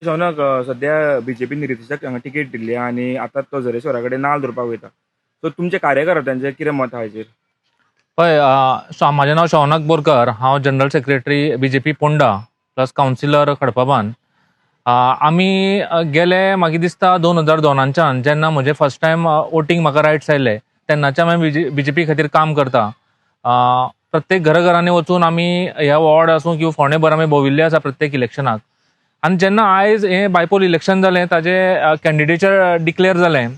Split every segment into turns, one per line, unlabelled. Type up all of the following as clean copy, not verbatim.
शौनक, सध्या बीजेपीन रितेशाक हांगा तिकेट दिल्ली आनी आतां तो झरेश्वरा कडेन नाल धरपाक वयता, सो तुमच्या कार्यकर्त्यांचें कितें मत आहा हेचेर?
पळय, म्हाजें नांव शौनक बोरकर, हांव general secretary BJP Ponda plus councillor Khadpaban. आमी गेले मागीर दिसता 2002च्यान जेन्ना म्हजें फर्स्ट टायम वोटींग म्हाका रायट्स आयले तेन्नाच्यान हांवें बीजेपी खातीर काम करता. प्रत्येक घराघरांनी वचून आमी ह्या वॉर्ड आसूं किंवा फोंडेभर आमी भोंविल्ले आसा प्रत्येक इलेक्शनाक. आनी जेन्ना आयज हें बायपोल इलेक्शन जालें, ताजें कॅन्डिडेचर डिक्लेअर जालें,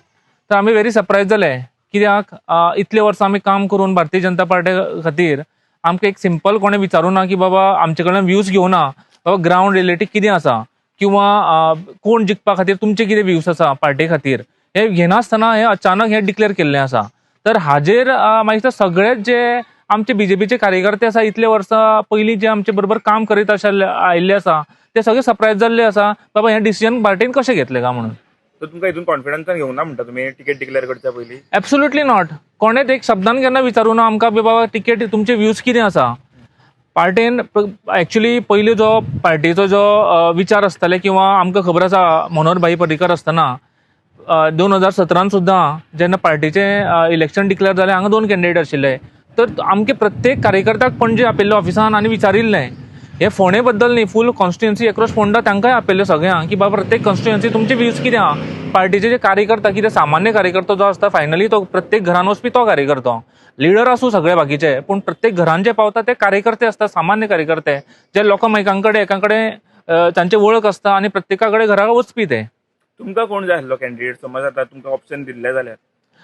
तर आमी व्हेरी सरप्रायज जाले. कित्याक इतले वर्सां आमी काम करून भारतीय जनता पार्टी खातीर आमकां एक सिंपल कोणें विचारूं ना की बाबा आमचे कडल्यान व्यूज घेवना, बाबा ग्रावंड रियलिटी कितें आसा किंवा कोण जिखपा खातीर तुमचे कितें व्यूज आसा पार्टी खातीर, हे घेनासतना हे अचानक हे डिक्लेअर केल्लें आसा. तर हाजेर म्हाका दिसता सगळेच जे आमचे बीजेपीचे कार्यकर्ते आसा, इतले वर्सां पयलीं जे आमचे बरोबर काम करीत आशिल्ले आयिल्ले आसा, ते सगळे सरप्रायज जाल्ले आसा, बाबा हें डिसिजन पार्टीन कशें घेतलें काय म्हणून.
तर तुमकां हितून कॉन्फिडन्सान घेवना ना म्हणटा तुमी तिकेट डिक्लेअर करच्या पयलीं?
Absolutely not. कोणेच एक शब्दान केन्ना विचारूं ना आमकां बी बाबा तिकेट तुमचे व्यूज कितें आसा. पार्टेन एक्चुली पयलीं जो पार्टीचो जो विचार आसताले किंवा आमकां खबर आसा मनोहर भाई पर्रीकर आसतना 2017 सुद्दां जेन्ना पार्टीचें इलेक्शन डिक्लेअर जालें, हांगा 2 कॅन्डिडेट आशिल्ले, तर आमचे प्रत्येक कार्यकर्त्याक पणजे आपयल्ले ऑफिसान आनी विचारिल्लें, हे फोंडे बद्दल न्ही, फूल कॉन्स्टिट्युएन्सी एक्रॉस फोंडा तांकांय आपयल्ले सगळ्यांक की बाबा प्रत्येक कॉन्स्टिट्युएन्सी तुमचे व्यूज कितें आहा. पार्टीचे जे कार्यकर्ता कितें सामान्य कार्यकर्तो जो आसता फायनली तो प्रत्येक घरान वचपी तो कार्यकर्तो, लिडर आसूं सगळे बाकीचे, पूण प्रत्येक घरान जे पावता ते कार्यकर्ते आसता, सामान्य कार्यकर्ते जे लोकां कडेन एका कडेन तांचे वळख आसता आनी प्रत्येका कडेन घरा वचपी ते.
तुमकां कोण जाय आसलो कॅन्डिडेट? समज आतां तुमकां ऑप्शन दिल्ले जाल्यार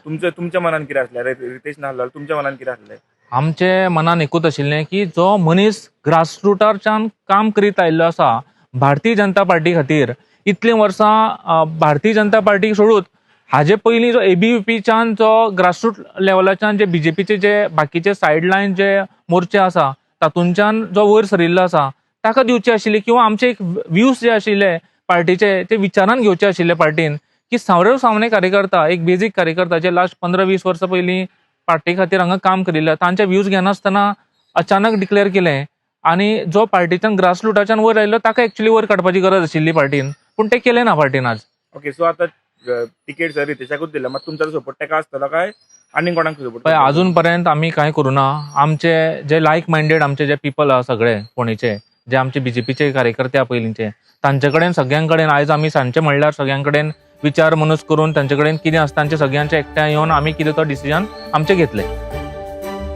तुमचे तुमच्या मनान कितें आसलें? रितेश नासलो, तुमच्या मनान कितें आसलें?
आमचे मनान एकूच आशिल्लें की जो मनीस ग्रासरुटारच्यान काम करीत आयिल्लो आसा भारतीय जनता पार्टी खातीर, इतलीं वर्सां भारतीय जनता पार्टी सोडूत हाजे पयलीं जो एबीव्हीपीच्यान जो ग्रासरूट लेवलाच्यान जे बीजेपीचे जे बाकीचे सायड लायन जे मोर्चे आसा तातूंच्यान जो वयर सरिल्लो आसा ताका दिवचे आशिल्ले, किंवा आमचे एक व्यूज जे आशिल्ले पार्टीचे ते विचारान घेवचे आशिल्ले पार्टीन की सर्वसामान्य कार्यकर्ता, एक बेजीक कार्यकर्ता जे लास्ट 15-20 वर्सां पयलीं पार्टी खातीर हांगा काम करिल्ले तांचे व्यूज घेनासतना अचानक डिक्लेअर केलें आनी जो पार्टीच्यान ग्रासरुटाच्यान वयर आयिल्लो ताका एक्चुअली वयर काडपाची गरज आशिल्ली पार्टीन, पूण तें केलें ना पार्टीन आज.
ओके, सो आतां तिकेट सर रितेशाकूच दिल्या, मात तुमचो सपोर्ट ताका आसतलो काय आनी कोणाक सपोर्ट?
पळय, अजून पर्यंत आमी कांय करूं ना. आमचे जे लायक मायंडेड आमचे जे पिपल आहा सगळे फोंडेचे, जे आमचे बीजेपीचे कार्यकर्ते आहा पयलींचे, तांचे कडेन सगळ्यां कडेन आयज आमी सांजचे म्हणल्यार सगळ्यां कडेन विचार मनूस करून तांचे कडेन कितें आसता तांचे सगळ्यांचे एकठांय येवन आमी कितें तो डिसिजन आमचें घेतलें.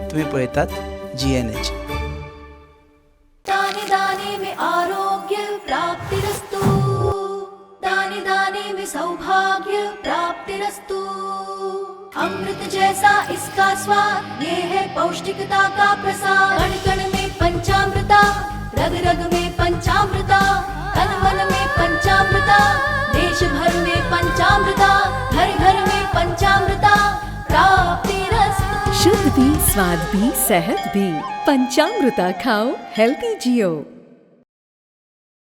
तुम्ही पळयतात GNH.
दाने दाने में आरोग्य प्राप्तिरस्तु, दाने दाने में सौभाग्य प्राप्तिरस्तु। अमृत जैसा इसका स्वाद, ये है पौष्टिकता का प्रसाद। कण कण में पंचामृता, रग रग में पंचामृता, तन मन में पंचामृता, देश भर में पंचामृता, घर घर में पंचामृता प्राप्तिरस्तु।
शुद्ध भी, स्वाद भी, सेहत भी, पंचामृता खाओ, हेल्दी जियो।